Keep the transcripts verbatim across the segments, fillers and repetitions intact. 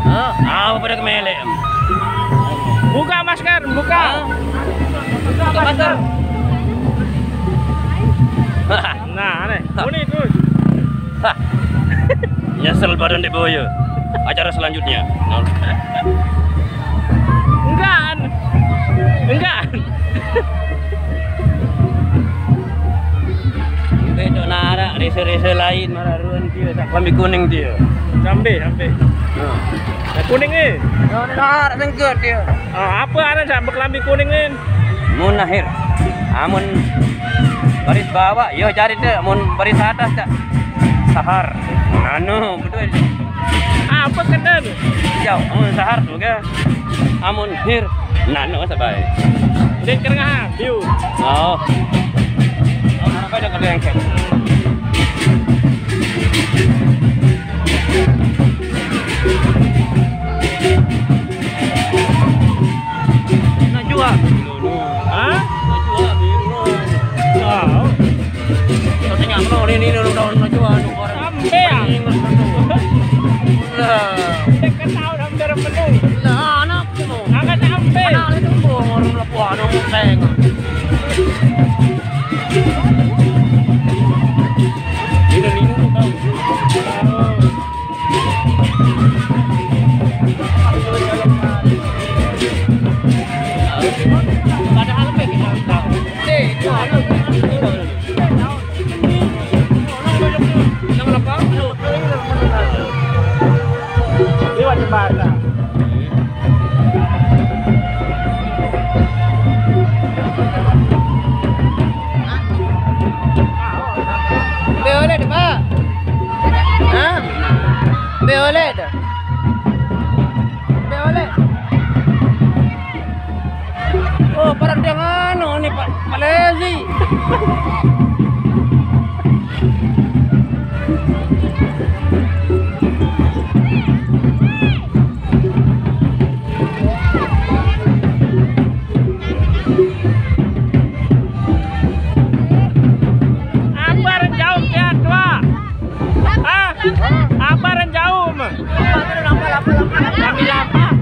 Hah? Apa pada kemelek? Buka masker, buka. Hah? Buka masker. Nah, aneh. Kuning terus. Hah. Nyesel badan dek boyo. Acara selanjutnya. Enggak. Enggak. Beda narak rese-rese lain mararuan dia tak kelambi kuning dia. Sampai, sampai. Nah. Nah, kuning ni. Narak sengket dia. Ah, apa ada tak berkelambi kuning ni? Mun akhir. Amun baris bawah, yo cari deh. Mun baris atas tak. Sahar. Anu, betul. Apa kena tu? Jauh. Amun sahar tu ke? Amun hir. Nano sabai. Dia kerengah, view. Oh. Apa dah kena yang Najwa. Hah? Najwa, Biro. Tahu. Kau tengok, bro, ni, ni, ni, ni, Najwa, ni, orang. Sampai, ah. Lah. Dia kan tahu dah, biar penuh. Lah, anak tu. Angkat sampai. Anak dia tu, orang lepas, orang tengok. Ini, ni, ni, tahu. Lewat jembatan. Boleh, boleh, Pak. Ha? Boleh, boleh. Boleh, boleh. Oh, parang dia nganu ni, Pak. Malaysia. Apa renjau pian dua? Ah, apa renjau? Kami lapar.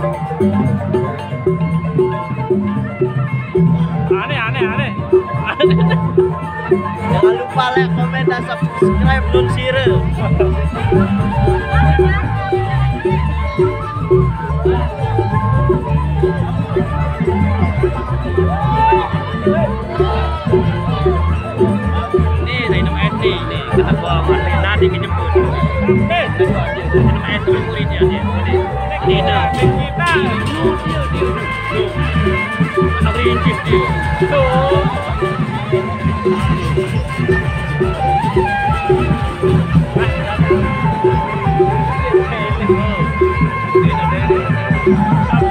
Aneh, aneh, aneh. Jangan lupa like, komen, dan subscribe Lun Sire. Nih, nah, minum es nih, nih. Kata gua, Marlina, dia kejemput. Eh, minum es sama muridnya, dia. Ini, ini, nah. Kita. Dia, dia, dia. Tuh. Anak licik dia. Tuh.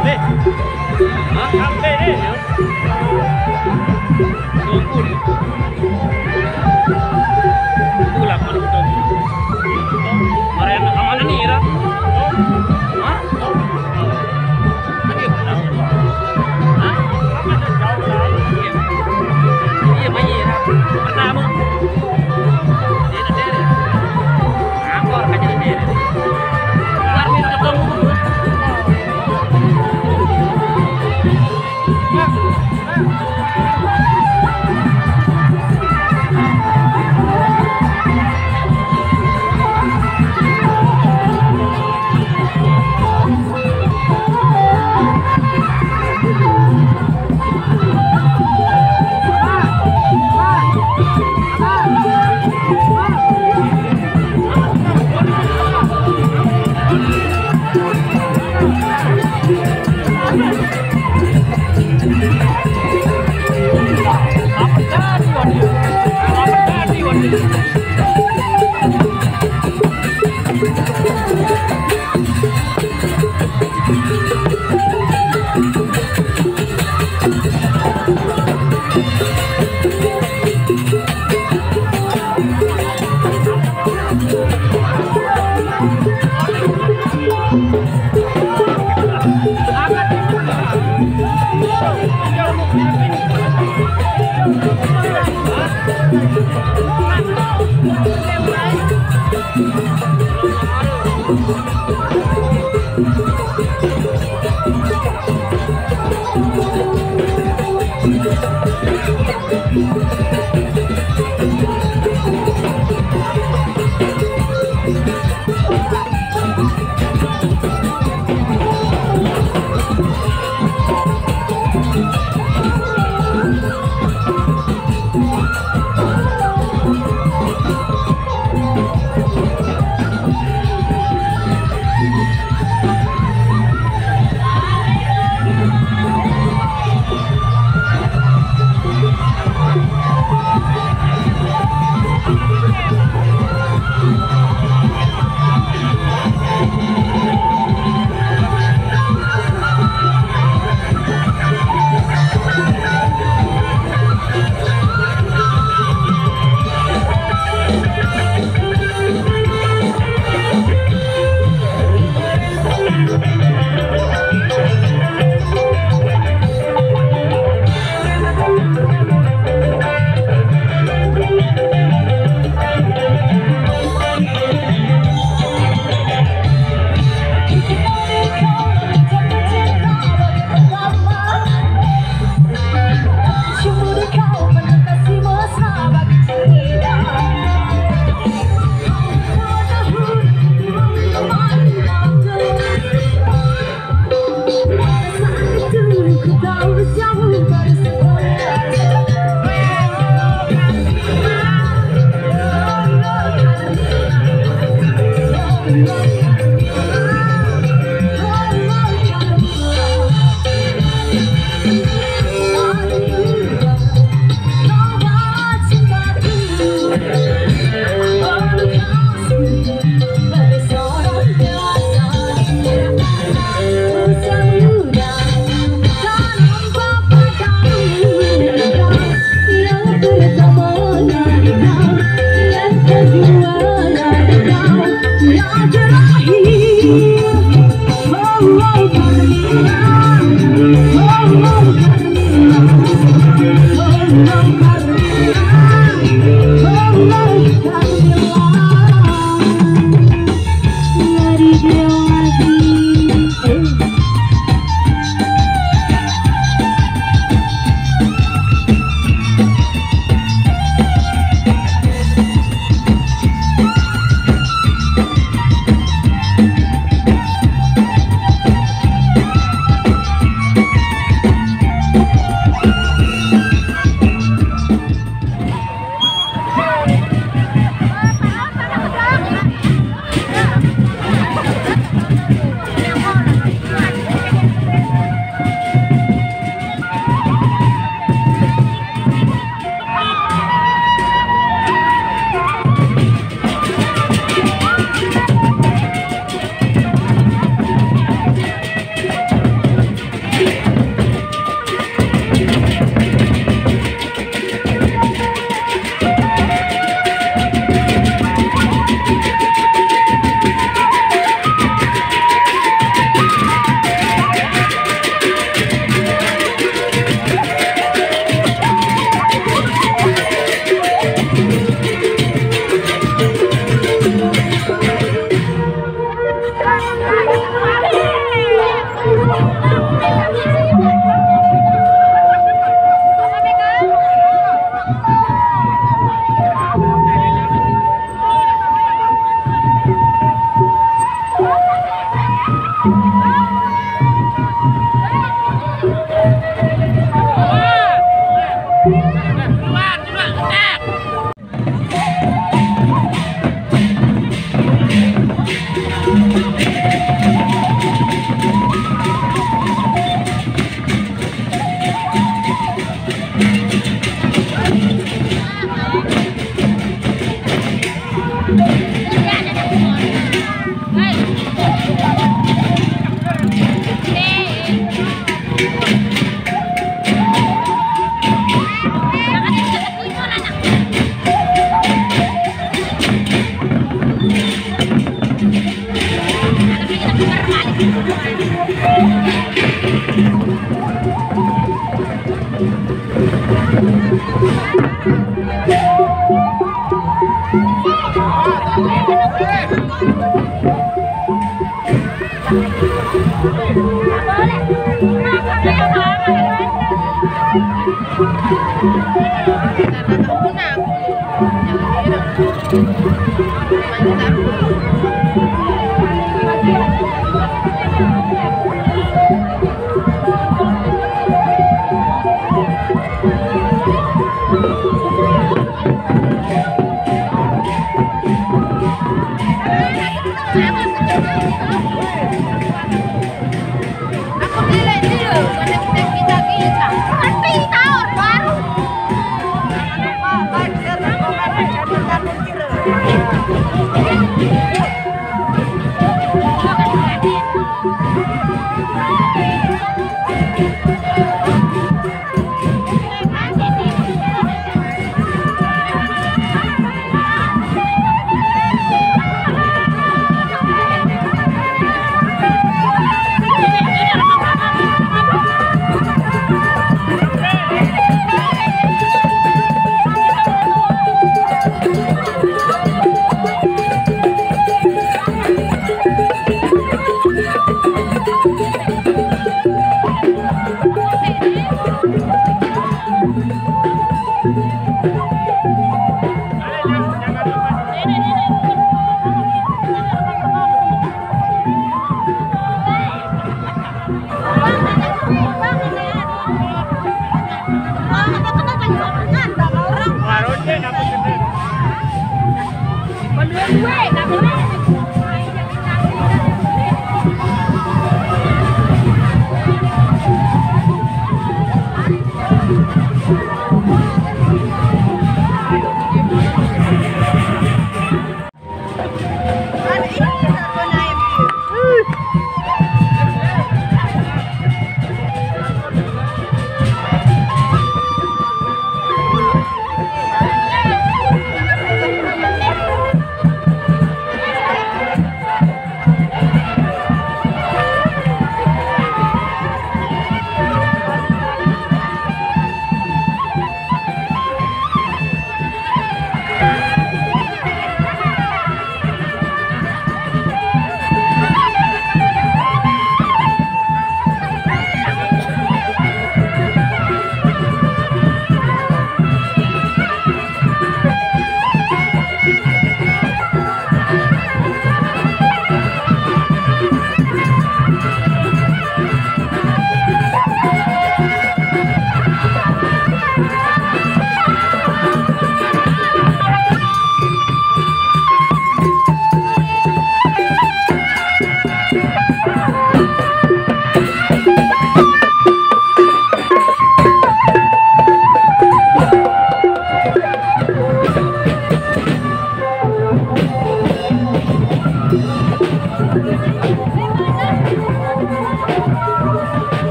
Eh. Hah? Sampai nih. Tunggu nih. Tunggu lah, baru ketemu. Mariana, kemana nih, Ira? Hah? Tadi apa? Hah? Iya, Ira. Pertama. Dia ada, dia ada. Ngakor aja dia ada. Ntar nih ketemu.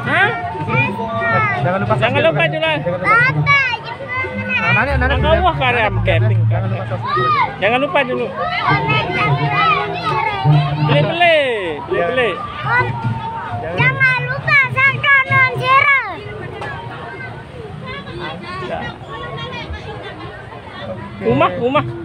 Hah? Jangan lupa, jangan lupa, Julal. Nah, nani, nani, nani, wah, karya camping. Jangan lupa subscribe. Jangan lupa dulu. Beli, beli, beli, beli. Jangan lupa subscribe. Rumah, rumah.